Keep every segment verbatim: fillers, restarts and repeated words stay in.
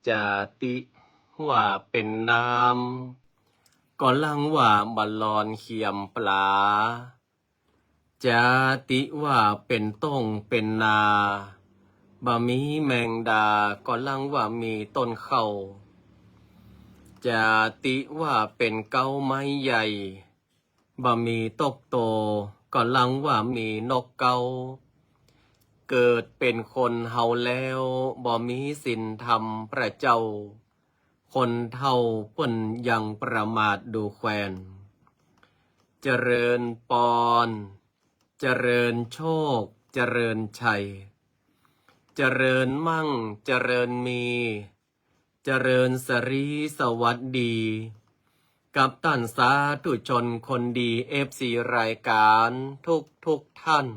จ๋าติว่าเป๋นน้ำ ก็ลังว่าบ่ลอนเขียมปลา จ๋าติว่าเป๋นต้งเป๋นนา บ่มีแมงดา ก็ลังว่ามีต้นเข้า จ๋าติว่าเป๋นเก๊าไม้ใหญ่ บ่มีตกโต ก็ลังว่ามีนกเก๊า เกิดเป๋นคนเฮาแล้ว บ่มีศีลธรรมพระเจ้า คนเฒ่าเปิ้นยังประมาทดูแควน เจริญปอน เจริญโชค เจริญชัย เจริญมั่ง เจริญมี เจริญสรีสวัสดี กับต้านสาธุชนคนดี เอฟซี รายก๋านทุกๆ ท่าน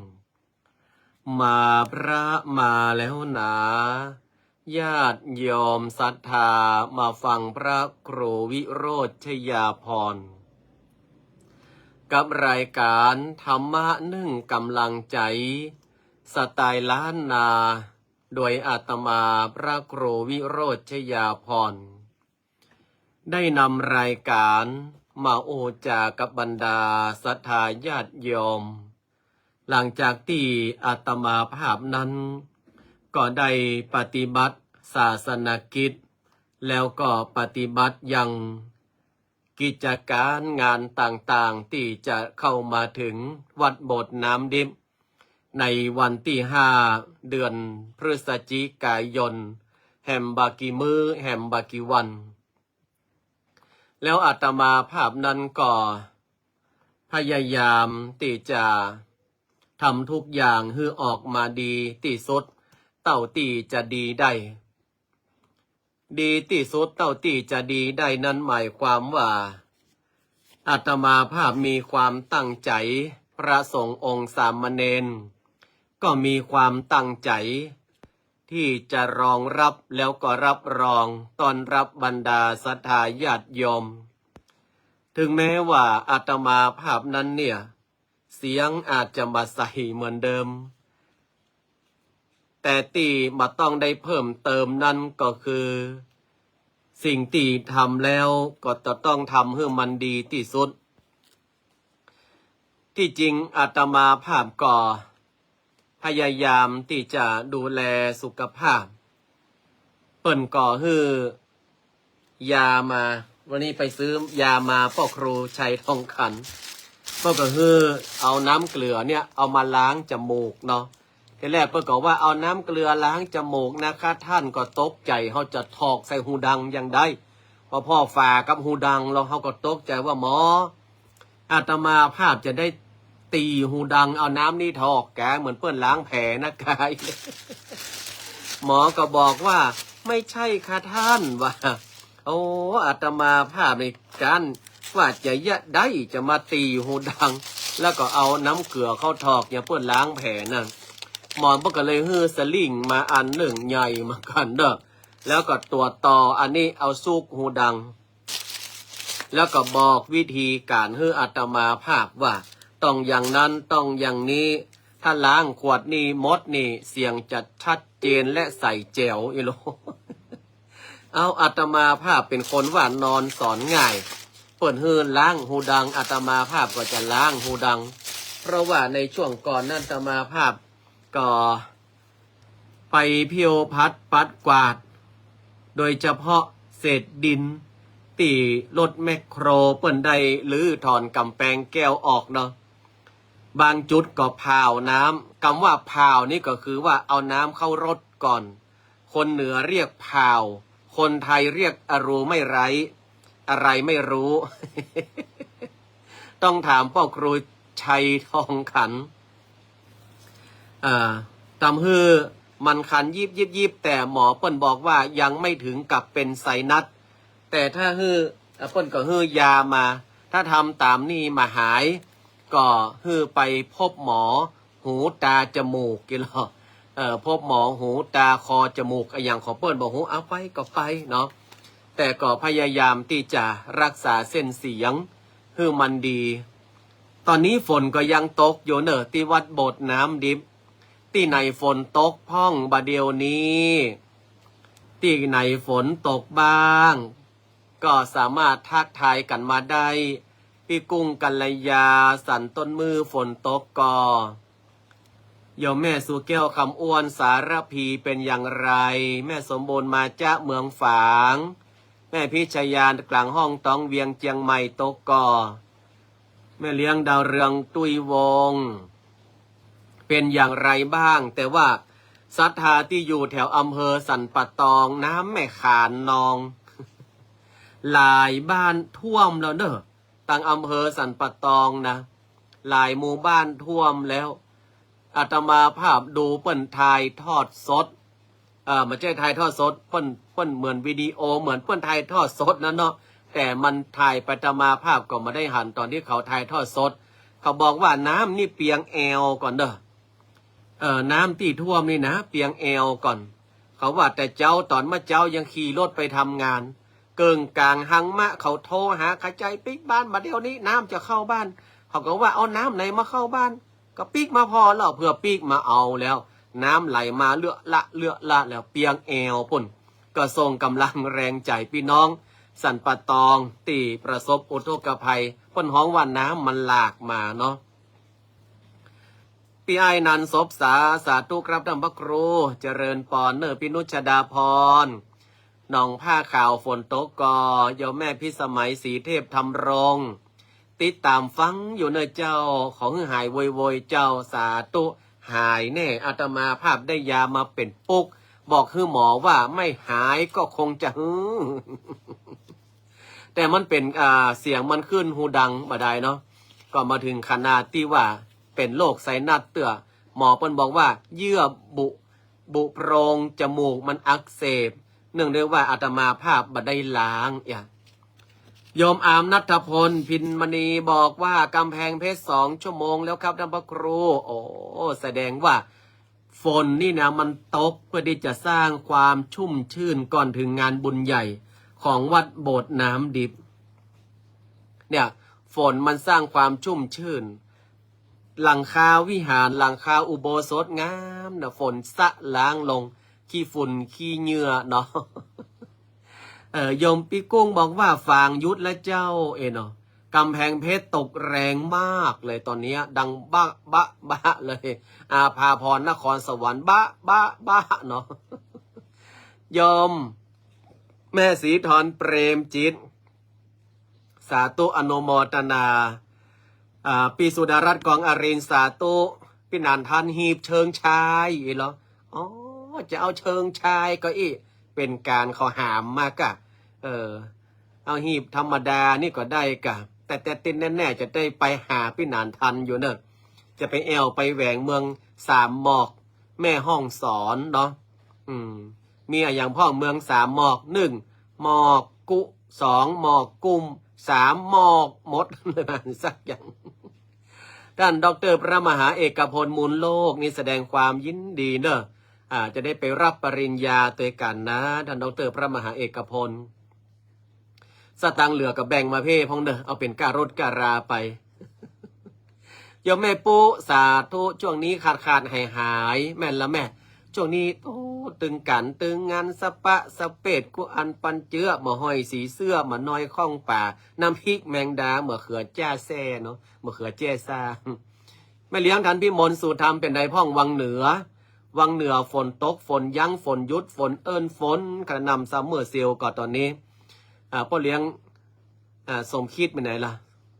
มาพระมาแล้วหนา ญาติโยมศรัทธามาฟังพระครูวิโรจน์ชยาภรณ์ กับรายก๋านธรรมะนึ่งก๋ำลังใจ๋ สไตล์ล้านนา โดยอาตมาพระครูวิโรจน์ชยาภรณ์ ได้นำรายก๋านมาอู้จ๋ากับบรรดาศรัทธาญาติโยม หลังจากตี้อาตมาภาพนั้น ก็ได้ปฏิบัติศาสนกิจ แล้วก็ปฏิบัติยังกิจก๋านงานต่างๆ ตี้จะเข้ามาเถิงวัดโบสถ์น้ำดิบ ในวันตี้ห้า เดือนพฤศจิกายน แหมบ่ากี่มื้อ แหมบ่ากี่วัน แล้วอาตมาภาพนั้นก็พยายามตี้จะทำทุกอย่างหื้อออกมาดีตี้สุด เต้าตี้จะดีได้ ดีตี้สุดเต้าตี้จะดีได้นั้นหมายความว่า อาตมาภาพมีความตั้งใจ๋ พระสงฆ์องค์สามเณรก็มีความตั้งใจ๋ ตี้จะรองรับแล้วก็รับรองต้อนรับบรรดาศรัทธาญาติโยม ถึงแม้ว่าอาตมาภาพนั้นเนี่ย เสียงอาจจะบ่ใสเหมือนเดิม แต่ตี้บ่ต้องได้เพิ่มเติมนั้นก็คือ สิ่งตี้ทำแล้วก็จะต้องทำหื้อมันดีตี้สุด ตี้จริงอาตมาภาพก็พยายามตี้จะดูแลสุขภาพ เปิ้นก็หื้อ ยามา วันนี้ไปซื้อยามาป้อครูชัยทองขัน เปิ้นก็หื้อเอาน้ำเกลือเนี่ยเอามาล้างจมูกเนาะ ทีแรกเปิ้นก็ว่าเอาน้ำเกลือล้างจมูกนะคะท่าน ก็ตกใจ๋ เฮาจะถอกใส่ฮูดังอย่างใด พอพ้อฝากับฮูดังแล้วเฮาก็ตกใจ๋ว่าหมอ อาตมาภาพจะได้ ตี้ฮูดังเอาน้ำนี้ถอกแก เหมือนเปิ้นล้างแผลนะกาย หมอก็บอกว่า ไม่ใช่ค่ะท่าน ว่า โอ้ อาตมาภาพนี่กาว่าจะยะได้จะมาตี้ฮูดัง แล้วก็เอาน้ำเกลือเข้าถอกอย่างเปิ้นล้างแผลนั่น หมอเปิ้นก็เลยหื้อสลิงมาอันนึ่งใหญ่เหมือนกั๋นเนาะ แล้วก็ตั๋วตออันนี้เอาซุกฮูดัง แล้วก็บอกวิธีก๋านหื้ออาตมาภาพว่า ต้องอย่างนั้น ต้องอย่างนี้ ถ้าล้างขวดนี้หมดนี่ เสียงจะชัดเจนและใสแจ๋วอีหลี เอา อาตมาภาพเป๋นคนว่านอนสอนง่าย เปิ้นหื้อล้างฮูดัง อาตมาภาพก็จะล้างฮูดัง เพราะว่าในช่วงก่อนนั้นอาตมาภาพ ก็ไปเผี้ยวผัดปัดกวาด โดยเฉพาะเศษดินตี้รถแมคโครเปิ้นได้รื้อถอนก๋ำแปงแก้วออกเนาะ บางจุดก็ผ่าวน้ำ กำว่าผ่าวนี่ก็คือว่าเอาน้ำเข้ารถก่อน คนเหนือเรียกผ่าว คนไทยเรียกอรูไม่ไร้ อะไรไม่รู้ ต้องถามป้อครูชัยทองขัน เอ่อ ตำหื้อมันคันยิบยิบยิบ แต่หมอเปิ้นบอกว่ายังไม่ถึงกับเป็นไซนัส แต่ถ้าหื้อ เอ่อ เปิ้นก็หื้อยามา ถ้าทำต๋ามนี่บ่หาย ก็หื้อไปพบหมอหูตาจมูก กิโล เอ่อ พบหมอหูตาคอจมูก อะหยังของเปิ้นบ่ฮู้ เอาไปก็ไปเนาะ แต่ก็พยายามตี้จะรักษาเส้นเสียงหื้อมันดี ต๋อนนี้ฝนก็ยังตกอยู่เน่อ ตี้วัดโบสถ์น้ำดิบ ตี้ไหนฝนตกพ่องบ่าเดี่ยวนี้ ตี้ไหนฝนตกบ้าง ก็สามารถทักทายกั๋นมาได้ ปี้กุ้งกัลยา สันต้นมื้อฝนตกก่อ โยมแม่สุแก้ว คำอ้วน สารภี เป็นอย่างไร แม่สมบูรณ์ มาจ๊ะ เมืองฝาง แม่พิชยา กลางห้องต๊อง เวียงเจียงใหม่ ตกก่อ แม่เลี้ยงดาวเรือง ตุ้ยวงศ์ เป็นอย่างไรบ้าง แต่ว่าศรัทธาตี้อยู่แถวอำเภอสันป่าตอง น้ำแม่ขานนอง หลายบ้านท่วมแล้วเน่อ ตังอำเภอสันป่าตองนะ หลายหมู่บ้านท่วมแล้ว อาตมาภาพดูเปิ้นถ่ายทอดสด เอ่อ บ่ใจ้ถ่ายทอดสด เปิ้น เปิ้นเหมือนวิดีโอ เหมือนเปิ้นถ่ายทอดสดนั้นเนาะ แต่มันถ่ายไป อาตมาภาพก็บ่ได้หันต๋อนตี้เขาถ่ายทอดสด เขาบอกว่าน้ำนี่เปียงแอวก่อนเน่อ เอ่อ น้ำตี้ท่วมนี่นะ เปียงแอวก่อน เขาว่าแต่เจ๊า ต๋อนเมื่อเจ๊ายังขี่รถไปทำงาน เกิ่งก๋างหังมะ เขาโทรหา ขะใจ๋ปิ๊กบ้านบ่าเดี่ยวนี้ น้ำจะเข้าบ้าน เขาก็ว่า เอาน้ำไหนมาเข้าบ้าน ก็ปิ๊กมาผ่อแล้ว เผื่อปิ๊กมาเอาแล้ว น้ำไหลมาเลือะละเลือะละแล้ว เปียงแอวปุ้น ก็ส่งก๋ำลังแรงใจ๋ปี้น้องสันป่าตองตี้ประสบอุทกภัย เปิ้นฮ้องว่าน้ำมันหลากมาเนาะ ปี้อ้ายนันท์ สบสา สาธุครับต้านพระครู เจริญปอนเน่อ ปี้นุชดาพร หนองผ้าขาวฝนตกก่อ โยมแม่พิสมัย ศรีเทพธำรง ติดต๋ามฟังอยู่เน่อเจ้า ขอหื้อหายโวยๆ เจ้า สาธุ หายแน่ อาตมาภาพได้ยามาเป๋นปุ๊ก บอกหื้อหมอว่าไม่หายก็คงจะหื้อ แต่มันเป๋น อ่า เสียงมันขึ้นฮูดังบ่าดายเนาะ ก็มาเถิงขนาดตี้ว่าเป๋นโรคไซนัสเตื้อ หมอเปิ้นบอกว่าเยื่อบุ บุโพรงจมูกมันอักเสบ เนื่องด้วยว่าอาตมาภาพบ่ได้ล้าง อย่า โยมอามณัฐพล พินมณี บอกว่ากำแพงเพชรสองชั่วโมงแล้วครับต้านพระครู โอ้ แสดงว่าฝนนี่นะ มันตกเพื่อตี้จะสร้างความชุ่มชื่นก่อนเถิงงานบุญใหญ่ของวัดโบสถ์น้ำดิบ เนี่ย ฝนมันสร้างความชุ่มชื่น หลังคาวิหาร หลังคาอุโบสถงามนะ ฝนสะล้างลง ขี้ฝุ่นขี้เหงื่อเนาะ เอ่อ โยมปี้กุ้งบอกว่าฝางหยุดแล้วเจ้า เอ้ยเนาะ กำแพงเพชรตกแรงมากเลยต๋อนนี้ ดังบะบะบะเลย อาภาพรนครสวรรค์ บะบะบะเนาะ โยมแม่ศรีธร เปรมจิต สาธุอนุโมทนา อ่า ปี้สุดารัตน์ กองอรินทร์ สาธุ ปี้หนานทัน หีบเชิงชาย เอ้ยเหรอ อ๋อ จะเอาเชิงชายก็อี้ เป๋นก๋านเขาหามมาก่ะ เออ เอาหีบธรรมดานี่ก็ได้ก่ะ แต่ แต่ตี้แน่ๆ จะได้ไปหาปี้หนานทันอยู่เน่อ จะไปแอ่วไปแหวงเมืองสามหมอก แม่ฮ่องสอนเนาะ อืม มีอะหยังพ่องเมืองสามหมอก หนึ่ง หมอกกุ สอง หมอกกุม สาม หมอกหมด สักอย่าง ต้านด็อกเตอร์พระมหาเอกพล มูลโลก นี่แสดงความยินดีเน่อ อ่า จะได้ไปรับปริญญาตวยกั๋นนะ ต้านด็อกเตอร์พระมหาเอกพล สตางค์เหลือก็แบ่งมาเพ่พ่องเน่อ เอาเป๋นก้ารถก้าราไป โยมแม่ปุ๊ สาธุ ช่วงนี้ขาดๆ หายๆ แม่นละแม่ ช่วงนี้ โอ้ ตึงก๋านตึงงาน สะปะสะเปด กู้อันปันเจื้อ บ่ฮ้อยสีเสื้อ บ่นอยข้องป๋า น้ำพริกแมงดา บ่เขือแจ้แซ่เนาะ บ่เขือแจ้ซ่า แม่เลี้ยงทันพิมล สุธรรม เป๋นใดพ่องวังเหนือ วังเหนือฝนตก ฝนยั้ง ฝนหยุด ฝนเอิ้น ฝนกระหน่ำซัมเมอร์เซลล์ก่อต๋อนนี้ อ่า ป้อเลี้ยง อ่า สมคิดไปไหนล่ะ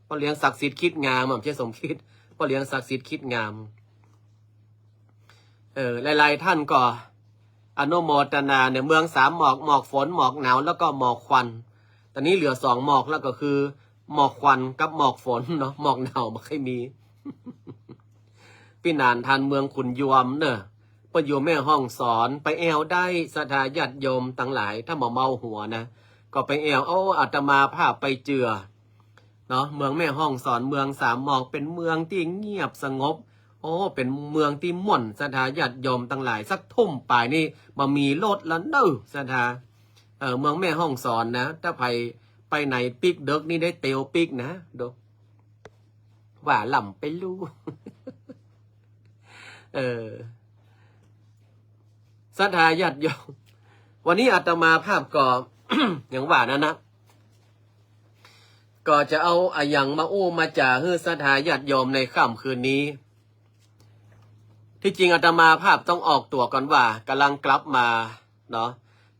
ป้อเลี้ยงศักดิ์สิทธิ์คิดงาม อ่ะ บ่ใจ้สมคิด พ่อเลี้ยงศักดิ์สิทธิ์คิดงาม เออ หลายๆ ท่านก็อนุโมทนาเนี่ย เมืองสามหมอก หมอกฝน หมอกหนาว แล้วก็หมอกควัน ต๋อนนี้เหลือสองหมอกแล้ว ก็คือหมอกควันกับหมอกฝนเนาะ หมอกหนาวบ่ค่อยมี ปี้หนานท่านเมืองขุนยวมเนอะ เปิ้นอยู่แม่ฮ่องสอน ไปแอ่วได้ ศรัทธาญาติโยมตังหลาย ถ้าบ่เมาหัวนะ ก็ไปแอ่ว โอ้ อาตมาภาพไปเจือ เนาะ เมืองแม่ฮ่องสอน เมืองสามหมอก เป๋นเมืองตี้เงียบสงบ โอ้ เป๋นเมืองตี้ม่วน ศรัทธาญาติโยมตังหลาย สักทุ่มป๋ายนี่บ่มีรถแล้วเนอะ ศรัทธา เออ เมืองแม่ฮ่องสอนนะ ถ้าใผไปไหนปิ๊กเดิ็กนี่ได้เตียวปิ๊กนะ ดู ว่าล่ำไปลู่ เออ ศรัทธาญาติโยม วันนี้อาตมาภาพก็ อย่างว่านั้นนะ ก็จะเอาอะหยังมาอู้มาจ๋าหื้อศรัทธาญาติโยมในค่ำคืนนี้ ตี้จริงอาตมาภาพต้องออกตั๋วก่อนว่า ก่ำลังกลับมาเนาะ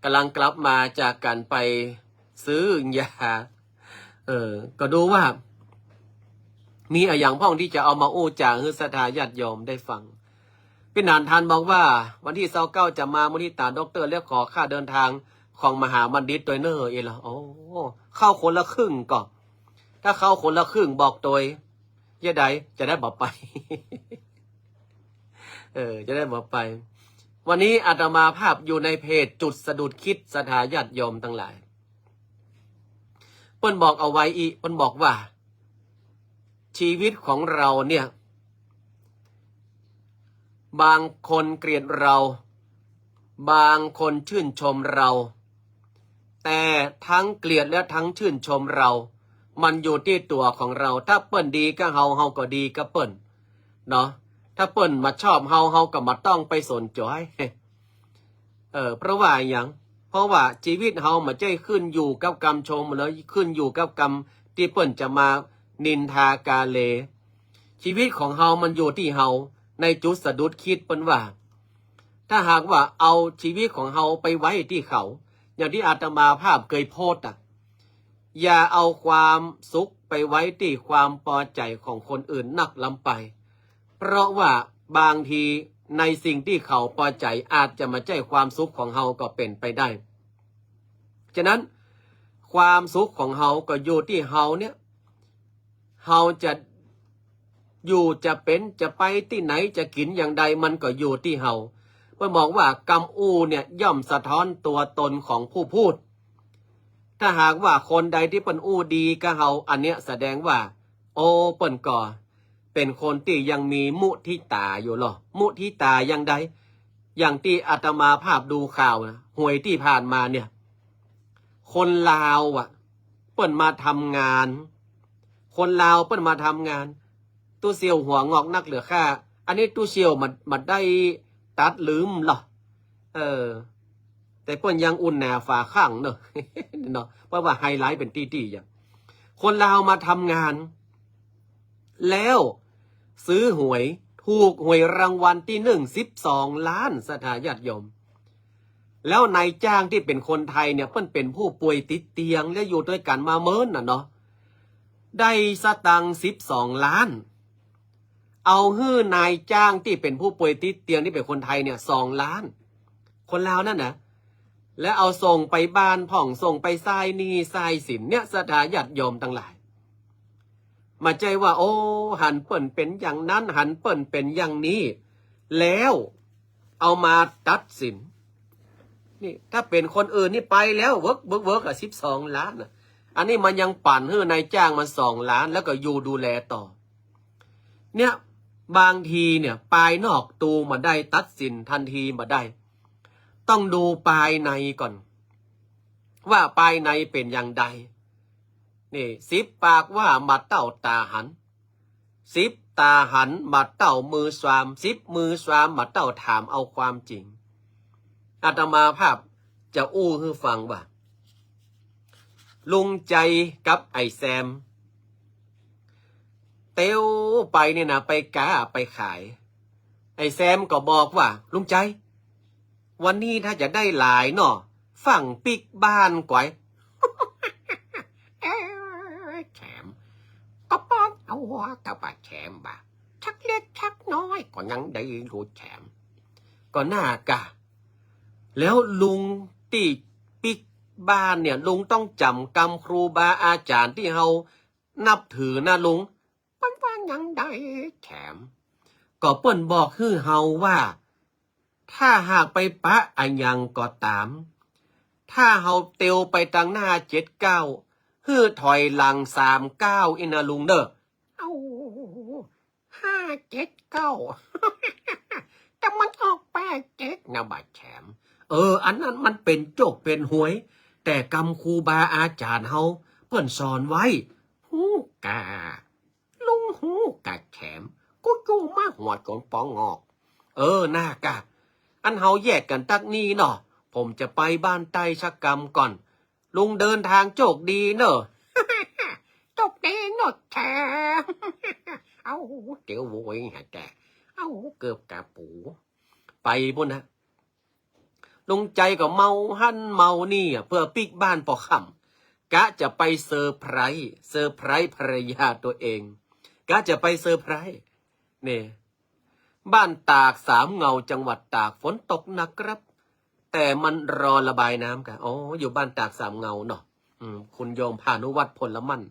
ก่ำลังกลับมาจากก๋านไปซื้อยา เออ ก็ดูว่า มีอะหยังพ่องตี้จะเอามาอู้จ๋าหื้อศรัทธาญาติโยมได้ฟัง ปี้หนานท่านบอกว่า วันตี้ซาวเก้าจะมามุทิตาด็อกเตอร์ แล้วขอค่าเดินทางของมหาบัณฑิตตวยเน่อ เอละ โอ้ เข้าคนละครึ่งก่อ ถ้าเข้าคนละครึ่งบอกตวย จะได้ จะได้บ่ไป เออ จะได้บ่ไป วันนี้อาตมาภาพอยู่ในเพจจุดสะดุดคิด ศรัทธาญาติโยมตังหลาย เปิ้นบอกเอาไว้อีก เปิ้นบอกว่า ชีวิตของเราเนี่ย บางคนเกลียดเรา บางคนชื่นชมเรา แต่ทั้งเกลียดและทั้งชื่นชมเรา มันอยู่ตี้ตั๋วของเรา ถ้าเปิ้นดีกับเฮา เฮาก็ดีกับเปิ้น เนาะ ถ้าเปิ้นบ่ชอบเฮา เฮาก็บ่ต้องไปสนใจ๋ เออ เพราะว่าอะหยัง เพราะว่าชีวิตเฮาบ่ใจ้ขึ้นอยู่กับกำชม หรือขึ้นอยู่กับกำตี้เปิ้นจะมานินทากาเล ชีวิตของเฮามันอยู่ตี้เฮา ในจุดสะดุดคิดเปิ้นว่า ถ้าหากว่าเอาชีวิตของเฮาไปไว้ตี้เขา อย่างตี้อาตมาภาพเคยโพสต์อะ อย่าเอาความสุขไปไว้ตี้ความปอใจ๋ของคนอื่นนักล้ำไป เพราะว่าบางทีในสิ่งตี้เขาปอใจ๋อาจจะบ่ใจ้ความสุขของเฮาก็เป๋นไปได้ ฉะนั้นความสุขของเฮาก็อยู่ตี้เฮาเนี่ย เฮาจะอยู่จะเป๋นจะไปตี้ไหนจะกิ๋นอย่างใดมันก็อยู่ตี้เฮา เปิ้นบอกว่ากำอู้เนี่ยย่อมสะท้อนตั๋วตนของผู้พูด ถ้าหากว่าคนใดตี้เปิ้นอู้ดีกับเฮา อันเนี้ยแสดงว่า โอ้ เปิ้นก็เป๋นคนตี้ยังมีมุทิตาอยู่ลอ มุทิตาอย่างใด อย่างตี้อาตมาภาพดูข่าวนะ หวยตี้ผ่านมาเนี่ย คนลาวอะเปิ้นมาทำงาน คนลาวเปิ้นมาทำงาน ตู้เสี่ยวหัวงอกนักเหลือค่า อันนี้ตู้เสี่ยวบ่ บ่ได้ตัดลืมลอ เออ แต่เปิ้นยังอุ่นหนาฝาข้างเนาะ เนาะ เพราะว่าไฮไลท์เป๋นตี้ๆ อย่าง คนลาวมาทำงาน แล้วซื้อหวย ถูกหวยรางวัลตี้หนึ่ง สิบสองล้าน ศรัทธาญาติโยม แล้วนายจ้างตี้เป๋นคนไทยเนี่ย เปิ้นเป๋นผู้ป่วยติดเตียง และอยู่ตวยกั๋นมาเมินน่ะเนาะ ได้สตางค์สิบสองล้าน เอาหื้อนายจ้างตี้เป๋นผู้ป่วยติดเตียงตี้เป๋นคนไทยเนี่ย สองล้าน คนลาวนั่นนะ แล้วเอาส่งไปบ้านพ่อง ส่งไปใซ้หนี้ใซ้สินเนี่ย ศรัทธาญาติโยมตังหลาย บ่ใจ้ว่า โอ้ หันเปิ้นเป๋นอย่างนั้น หันเปิ้นเป๋นอย่างนี้ แล้วเอามาตัดสิน นี่ ถ้าเป๋นคนอื่นนี่ไปแล้ว เวิกเวิกเวิกอะ สิบสองล้านอะ อันนี้มันยังปั๋นหื้อนายจ้างมันสองล้าน แล้วก็อยู่ดูแลต่อ เนี่ย บางทีเนี่ย ปายนอกตูบ่ได้ ตัดสินทันทีบ่ได้ ต้องดูปายในก่อน ว่าปายในเป๋นอย่างใด นี่ สิบปากว่าบ่เต้าต๋าหัน สิบต๋าหันบ่เต้ามือสวาม สิบมือสวามบ่เต้าถามเอาความจริง อาตมาภาพจะอู้หื้อฟังว่า ลุงใจ๋กับไอ้แซม เตียวไปเนี่ยนะ ไปก๊าไปขาย ไอ้แซมก็บอกว่า ลุงใจ๋ วันนี้ถ้าจะได้หลายเนาะ ฟั่งปิ๊กบ้านก๋วย เอ้ย แซม ก็ป้องเอาหัวเต้าบ่าแซมบ่า ชักเล็กชักน้อยก็ยังดีอยู่แถม ก็น่ากะ แล้วลุงตี้ปิ๊กบ้านเนี่ย ลุงต้องจ๋ำกำครูบาอาจ๋ารย์ตี้เฮานับถือนะลุง เปิ้นว่ายังได้แถม ก็เปิ้นบอกหื้อเฮาว่า ถ้าหากไปปะอะหยังก็ต๋าม ถ้าเฮาเตียวไปตังหน้าเจ็ดก้าว หื้อถอยหลังสามก้าวอี้นะลุงเน่อ เอ้า ห้าเจ็ดเก้า แต่มันออกแปดเจ็ดนะบ่าแถม เออ อันนั้นมันเป๋นโจ๊กเป๋นหวย แต่กำครูบาอาจ๋ารย์เฮา เปิ้นสอนไว้ ฮู้กา ลุงฮู้กาแถม กูอยู่มาหัวจ๋นปองอก เออ น่ากะ อันเฮาแยกกั๋นตั๊กนี้เนาะ ผมจะไปบ้านใต้สักกำก่อน ลุงเดินทางโชคดีเน่อ โชคดีเน่อแถม เอ้า เตียวโวยหาแต่ เอ้า เกือบกาปู ไปปู้นนะ ลุงใจ๋ก็เมาหั้นเมานี่อะ เปื้อปิ๊กบ้านปอค่ำ กะจะไปเซอร์ไพรส์ เซอร์ไพรส์ภรรยาตัวเอง กะจะไปเซอร์ไพรส์ เนี่ย บ้านตากสามเหงา จังหวัดตาก ฝนตกหนักครับ แต่มันรอระบายน้ำกะ อ๋อ อยู่บ้านตากสามเหงาเนาะ อืม คุณโยมพานุวัฒน์ พลมั่น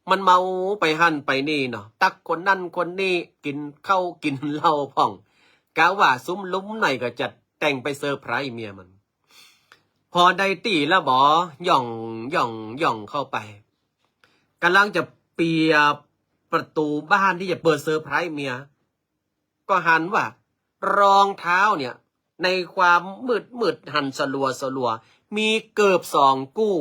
มันเมาไปหั้นไปนี่เนาะ ตั๊กคนนั้นคนนี้ กิ๋นข้าวกิ๋นเหล้าพ่อง กะว่าสุมลุมไหนก็จะแต่งไปเซอร์ไพรส์เมียมัน พอได้ตี้แล้วบ่ ย่อง ย่อง ย่องเข้าไป ก่ำลังจะเปียประตู๋บ้านตี้จะเปิดเซอร์ไพรส์เมีย ก็หันว่ารองเท้าเนี่ย ในความมืดๆ หันสลัวๆ มีเกิบสองกู้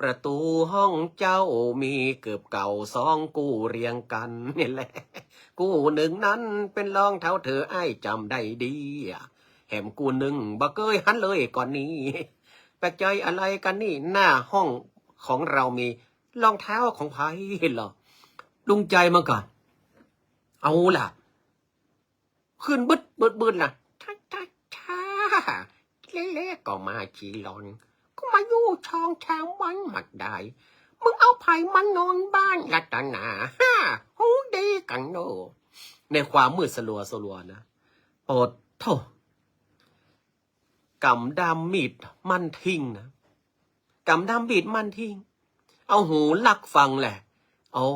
ประตู๋ห้องเจ้ามีเกิบเก่าสองกู้เรียงกั๋น นี่แหละ กู้นึ่งนั้นเป๋นรองเท้าเธอ อ้ายจ๋ำได้ดี แหมกู้นึ่งบ่เกยหันเลยก่อนนี้ แปลกใจ๋อะไรกั๋นนี่ หน้าห้องของเรามีรองเท้าของใผเหรอ ลุงใจ๋มันก็ เอาล่ะ ขึ้นบึดบึดบึดนะ ท้าท้าท้า เละๆ ก็มาขี้หลอน ก็มาอยู่ช่องทางมันมักได้ มึงเอาใผมานอนบ้านรัตนา ฮ่า ฮู้ดีกั๋นเน่อ ในความมืดสลัวสลัวนะ โปดโธ่ ก๋ำด้ามมีดมั่นทิ้งนะ ก๋ำด้ามมีดมั่นทิ้ง เอาหูลักฟังแหละ โอ้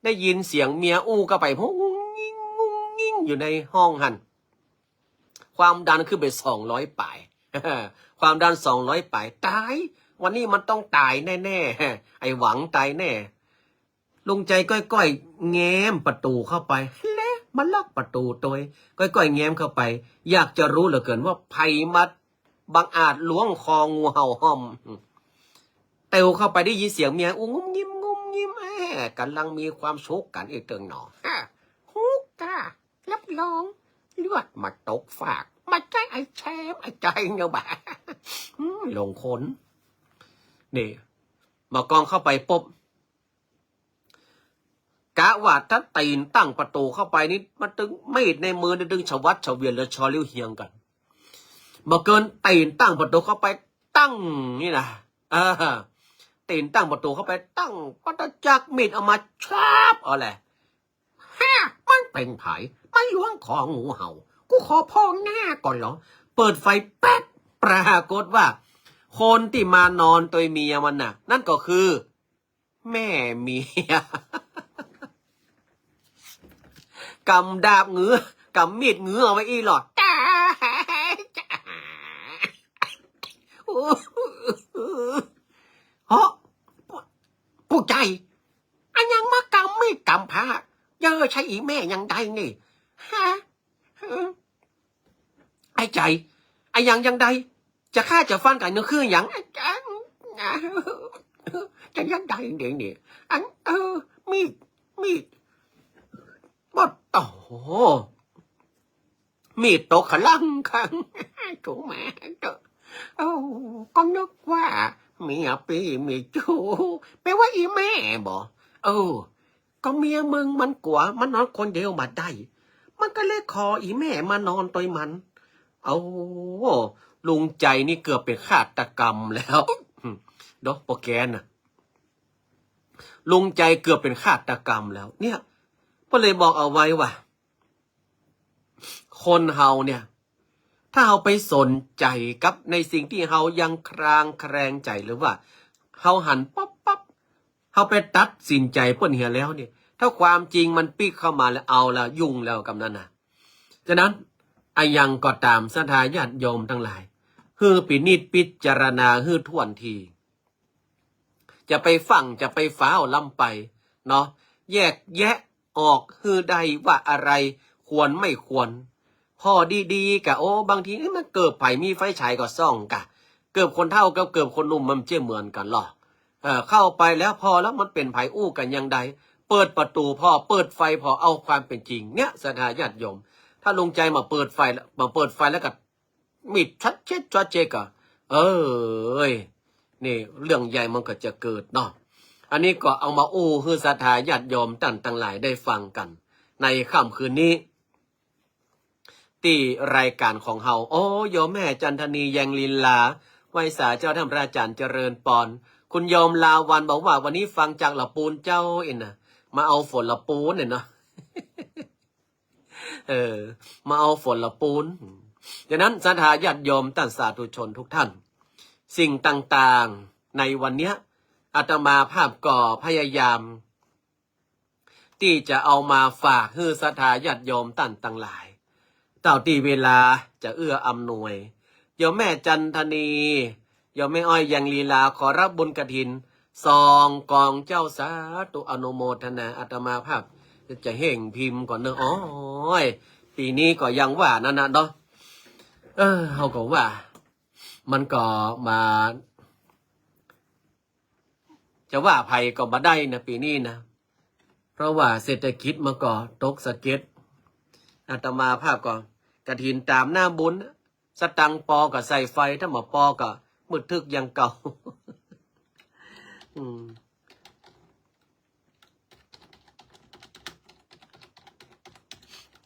ได้ยินเสียงเมียอู้เข้าไป งุ้งงิ้ง งุ้งงิ้ง อยู่ในห้องหั้น ความดันขึ้นไปสองร้อยป๋าย ความดันสองร้อยป๋าย ต๋าย วันนี้มันต้องต๋ายแน่ๆ ไอ้หวังต๋ายแน่ ลุงใจ๋ก้อยๆ แง้มประตู๋เข้าไป แลมาล็อกประตู๋ตวย ก้อยๆ แง้มเข้าไป อยากจะฮู้เหลือเกินว่าใผมาบังอาจล้วงคองูเห่าห้อม เตียวเข้าไปได้ยินเสียงเมียอู้งุ้มงิ้มงุ้มงิ้ม แอ้ ก๋ำลังมีความสุขกั๋นอีกเติงหนอ ฮะ ฮู้กา รับรอง เลือดมาตกฟาก บ่ใจ้ไอ้แชมป์ ไอ้ใจ๋เนาะบ่า อืม หลงคน นี่ บ่ากองเข้าไปปุ๊บ กะว่าถ้าตี๋นตั้งประตู๋เข้าไปนี่ มันตึงมีดในมือนี่ตึงฉวัดเฉวียนและชอเลี้ยวเฮียงกั๋น บ่เกินตี๋นตั้งประตู๋เข้าไปตั้งนี่นะ เออ ตี๋นตั้งประตู๋เข้าไปตั้ง ก็จะจักมีดออกมาชับเอาแหละ ฮะ มันเป๋นใผ มันล้วงคองูเห่า กูขอพองหน้าก่อนเหรอ เปิดไฟแป๊บ ปรากฏว่า คนตี้มานอนตวยเมียมันน่ะ นั่นก็คือ แม่เมีย ก๋ำดาบงือ ก๋ำมีดงือเอาไว้อี้หลอด เฮ้อ ผู้ใจ๋ อะหยังมาก๋ำมีดก๋ำพร้า เย้อ ใจ้อี่แม่ยังได้นี่ ฮะ ไอ้ใจ๋ อะหยังยังได้ จะฆ่าจะฟันกั๋นนี่คือหยัง จะยังได้นี่ นี่ อัน เออ มีด มีด บ่ โอ้โห มีดตกขะลังคัง ถูกไหม โอ้ ก็นึกว่าเมียปี้มีชู้ แปลว่าอี่แม่บ่ เออ ก็เมียมึงมันกั๋ว มันนอนคนเดียวบ่าได้ มันก็เลยขออี่แม่มานอนตวยมัน โอ้ ลุงใจ๋นี่เกือบเป๋นฆาตกรรมแล้ว เนาะ ปอแกน่ะ ลุงใจ๋เกือบเป๋นฆาตกรรมแล้ว เนี่ย ก็เลยบอกเอาไว้ว่า คนเฮาเนี่ย ถ้าเฮาไปสนใจ๋กับในสิ่งตี้เฮายังคลางแคลงใจ๋ หรือว่าเฮาหันปั๊บปั๊บ เฮาไปตัดสินใจ๋เปิ้นเหียแล้วเนี่ย ถ้าความจริงมันปิ๊กเข้ามาแล้ว เอาละ ยุ่งแล้วกำนั้นนะ ฉะนั้น อะหยังก็ต๋าม ศรัทธาญาติโยมตังหลาย หื้อพินิจพิจารณาหื้อถ้วนที จะไปฟั่ง จะไปฟ้าวล้ำไป เนาะ แยกแยะออกหื้อได้ว่าอะไรควรไม่ควร ผ่อดีๆ กะ โอ้ บางที เอ๊ะ มันเกิบใผมีไฟฉายก็ส่องกะ เกิบคนเฒ่ากับเกิบคนหนุ่มมันเจ้าเหมือนกั๋นลอ เออ เข้าไปแล้ว ผ่อแล้วมันเป๋นใผอู้กั๋นอย่างใด เปิดประตู๋ผ่อ เปิดไฟผ่อ เอาความเป๋นจริง เนี่ย ศรัทธาญาติโยม ถ้าลุงใจ๋มาเปิดไฟ มาเปิดไฟแล้วก็ มีชัดเจน ชัดเจนก็ เอ้ย นี่เรื่องใหญ่มันก็จะเกิดเนาะ อันนี้ก็เอามาอู้หื้อศรัทธาญาติโยมต้านตังหลายได้ฟังกั๋น ในค่ำคืนนี้ ตี้รายก๋านของเฮา โอ้ โยมแม่จันทนี แยงลีลา ไหว้สาเจ้าท่านพระอาจารย์เจริญปอน คุณโยมลาวัลย์บอกว่า วันนี้ฟังจากละปูนเจ้าเอ็นนะ มาเอาฝนละปูนเนี่ยเนาะ เออ มาเอาฝนละปูน ฉะนั้นศรัทธาญาติโยมต้านสาธุชนทุกท่าน สิ่งต่างๆ ในวันเนี้ย อาตมาภาพก็พยายาม ตี้จะเอามาฝากหื้อศรัทธาญาติโยมต้านตังหลาย เต้าตี้เวลาจะเอื้ออำนวย โยมแม่จันทนี โยมแม่อ้อย แยงลีลา ขอรับบุญกฐิน สองก๋องเจ้า สาธุ อนุโมทนา อาตมาภาพจะเฮ่งพิมพ์ก่อนเนอะ โอ้ย ปี๋นี้ก็ยังว่านั้นนะเนาะ เออ เฮาก็ว่า มันก็มา จะว่าใผก็บ่ได้นะ ปี๋นี้นะ เพราะว่าเศรษฐกิจมันก็ตกสะเก็ด อาตมาภาพก็ กฐินต๋ามหน้าบุญ สตังค์ปอก็ใส่ไฟ ถ้าบ่ปอก็มืดทึบอย่างเก่า อืม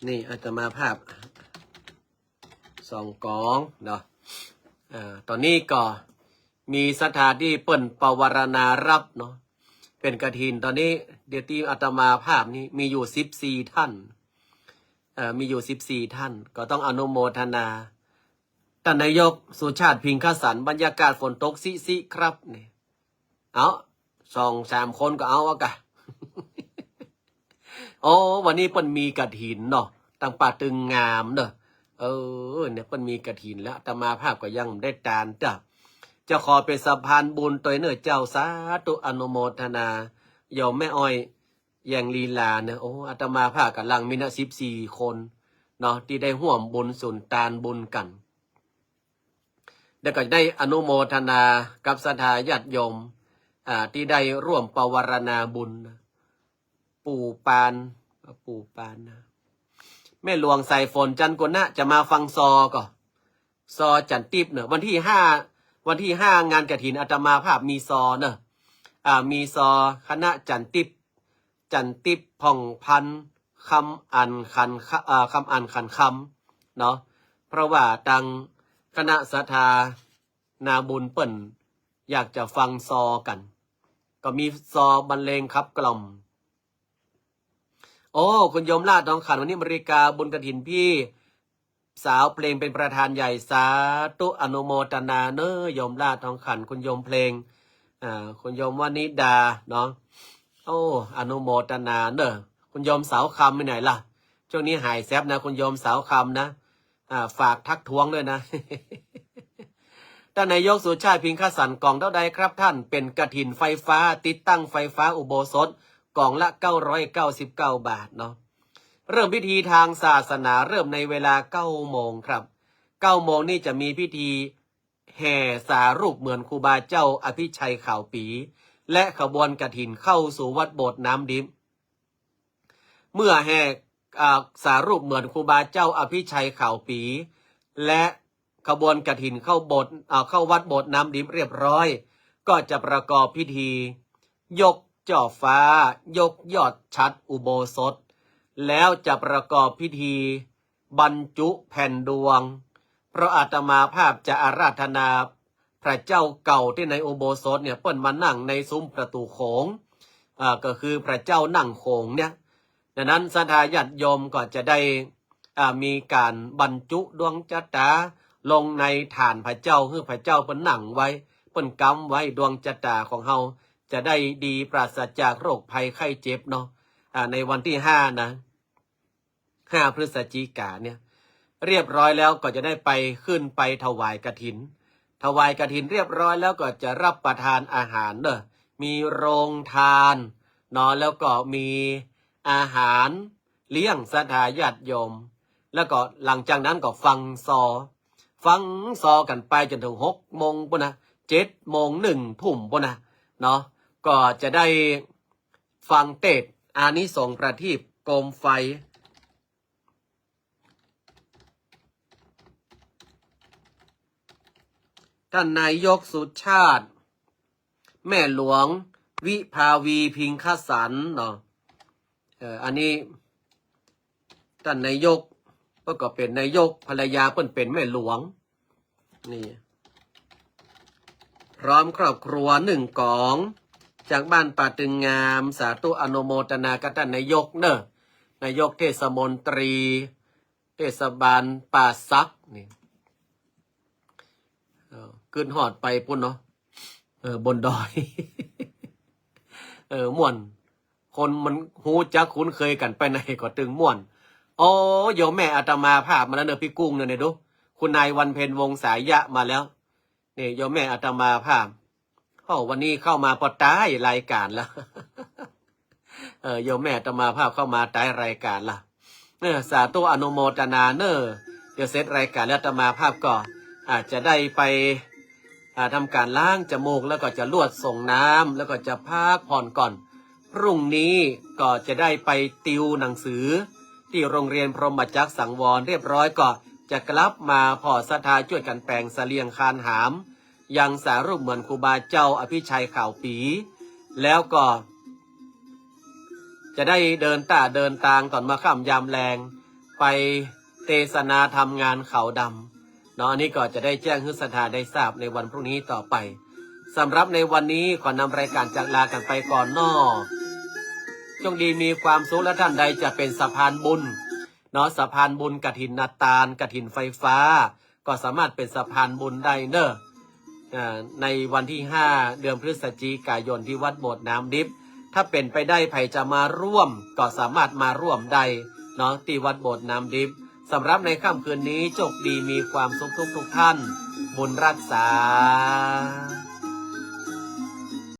นี่อาตมาภาพ สองก๋องเนาะ อ่า ต๋อนนี้ก็มีศรัทธาตี้เปิ้นปวารณารับเนาะ เป๋นกฐิน ต๋อนนี้เดี๋ยวตี้อาตมาภาพนี้มีอยู่สิบสี่ท่าน เอ่อ มีอยู่สิบสี่ท่าน ก็ต้องอนุโมทนา ต้านนายกสุชาติ พิงคสรรค์ บรรยากาศฝนตกซิๆ ครับ นี่ เอา สองสามคนก็เอาอะกะ โอ้ วันนี้เปิ้นมีกฐินเนาะ ตังป่าตึงงามเนาะ เออ เนี่ย เปิ้นมีกฐินแล้ว อาตมาภาพก็ยังได้ตานจ้ะ จะขอเป๋นสะพานบุญตวยเน่อเจ้า สาธุ อนุโมทนา โยมแม่อ้อย แยงลีลาเนาะ โอ้ อาตมาภาพก๋ำลังมีนะ สิบสี่คนเนาะ ตี้ได้ฮ่วมบุญสุนตานบุญกั๋น แล้วก็ได้อนุโมทนากับศรัทธาญาติโยม อ่า ตี้ได้ร่วมปวารณาบุญนะ ปู่ปาน ปู่ปานนะ แม่หลวงสายฝน จันทร์กุณะ จะมาฟังซอก่อ ซอจันทร์ติ๊บเนาะ วันตี้ห้า วันตี้ห้างานกฐินอาตมาภาพมีซอเนาะ อ่า มีซอคณะจันทร์ติ๊บ จันทร์ติ๊บ ผ่องพันธุ์ คำอันขัน เอ่อ คำอันขันคำเนาะ เพราะว่าตังคณะศรัทธานาบุญเปิ้นอยากจะฟังซอกั๋น ก็มีซอบรรเลงขับกล่อม โอ้ คุณโยมลาดทองขัน วันนี้อเมริกา บุญกฐินพี่สาวเพลงเป็นประธานใหญ่ สาธุ อนุโมทนาเน่อ โยมลาดทองขัน คุณโยมเพลง อ่า คุณโยมวนิดาเนาะ โอ้ อนุโมทนาเน่อ คุณโยมสาวคำไปไหนล่ะ ช่วงนี้หายแซบนะ คุณโยมสาวคำนะ อ่า ฝากทักท้วงด้วยนะ ต้านนายกสุชาติ พิงคสรรค์ ก๋องเต้าใดครับต้าน เป๋นกฐินไฟฟ้า ติดตั้งไฟฟ้าอุโบสถ ก๋องละเก้าร้อยเก้าสิบเก้าบาทเนาะ เริ่มพิธีทางศาสนาเริ่มในเวลาเก้าโมงครับ เก้าโมงนี่จะมีพิธีแห่สารูปเหมือนครูบาเจ้าอภิชัยขาวปี๋ และขบวนกฐินเข้าสู่วัดโบสถ์น้ำดิบ เมื่อแห่ อ่า สารูปเหมือนครูบาเจ้าอภิชัยขาวปี๋ และขบวนกฐินเข้าโบสถ์ อ่า เข้าวัดโบสถ์น้ำดิบเรียบร้อย ก็จะประกอบพิธียกจ่อฟ้า ยกยอดฉัตรอุโบสถ แล้วจะประกอบพิธีบรรจุแผ่นดวง เพราะอาตมาภาพจะอาราธนาพระเจ้าเก่าตี้ในอุโบสถเนี่ย เปิ้นมานั่งในซุ้มประตู๋โขง อ่า ก็คือพระเจ้านั่งโขงเนี่ย ดังนั้นศรัทธาญาติโยมก็จะได้ อ่า มีก๋านบรรจุดวงจะต๋าลงในฐานพระเจ้า หื้อพระเจ้าเปิ้นนั่งไว้ เปิ้นกำไว้ ดวงจะต๋าของเฮาจะได้ดีปราศจากโรคภัยไข้เจ็บเนาะ อ่า ในวันตี้ห้านะ ห้าพฤศจิกาเนี่ย เรียบร้อยแล้วก็จะได้ไป ขึ้นไปถวายกฐิน ถวายกฐินเรียบร้อยแล้วก็จะรับประทานอาหารเนาะ มีโรงทานเนาะ แล้วก็มีอาหารเลี้ยงศรัทธาญาติโยม แล้วก็หลังจากนั้นก็ฟังซอ ฟังซอกั๋นไปจ๋นถึงหกโมงปู้นนะ เจ็ดโมง หนึ่งทุ่มปู้นนะเนาะ ก็จะได้ฟังเตสน์อานิสงส์ประทีปโคมไฟ ต้านนายกสุชาติ แม่หลวงวิภาวี พิงคสันต์เนาะ เอ่อ อันนี้ ต้านนายก เปิ้นก็เป๋นนายก ภรรยาเปิ้นเป๋นแม่หลวง นี่ พร้อมครอบครัวหนึ่งก๋อง จากบ้านป่าตึงงาม สาธุอนุโมทนากับต้านนายกเนาะ นายกเทศมนตรี เทศบาลป่าสักนี่ เออ กึ๊ดฮอดไปปู้นเนาะ เออ บนดอย เออ ม่วน คนมันฮู้จักคุ้นเคยกั๋นไปไหนก็ตึงม่วน โอ้ โยมแม่อาตมาภาพมาแล้วเนาะ ปี้กุ้งเนาะ เนี่ยดู คุณนายวันเพ็ญ วงศ์สายะ มาแล้ว นี่ โยมแม่อาตมาภาพ โอ้ วันนี้เข้ามาปอต๊ายรายก๋านละ เออ โยมแม่อาตมาภาพเข้ามาต๊ายรายก๋านละ เออ สาธุอนุโมทนาเนาะ เดี๋ยวเสร็จรายก๋านแล้วอาตมาภาพก็อาจจะได้ไป อ่า ทำก๋านล้างจมูก แล้วก็จะลวดส่งน้ำ แล้วก็จะพักผ่อนก่อน พรุ่งนี้ก็จะได้ไปติวหนังสือ ตี้โรงเรียนพรหมจักรสังวรเรียบร้อย ก็จะกลับมาผ่อศรัทธาจ้วยกั๋นแป๋งเสลี่ยงคานหาม ยังสารูปเหมือนครูบาเจ้าอภิชัยขาวปี แล้วก็ จะได้เดินต้าเดินตางต๋อนมะค่ำยามแลง ไปเตสนาธรรมงานขาวดำเนาะ อันนี้ก็จะได้แจ้งหื้อศรัทธาได้ทราบในวันพรุ่งนี้ต่อไป สำหรับในวันนี้ขอนำรายก๋านจากลากั๋นไปก่อนเนาะ โชคดีมีความสุข และท่านใดจะเป๋นสะพานบุญเนาะ สะพานบุญกฐินนาตาน กฐินไฟฟ้า ก็สามารถเป๋นสะพานบุญได้เนาะ อ่า ในวันตี้ห้า เดือนพฤศจิกายน ตี้วัดโบสถ์น้ำดิบ ถ้าเป๋นไปได้ใผจะมาร่วมก็สามารถมาร่วมได้เนาะ ตี้วัดโบสถ์น้ำดิบ สำหรับในค่ำคืนนี้ โชคดีมีความสุขทุกๆ ท่าน บุญรักษา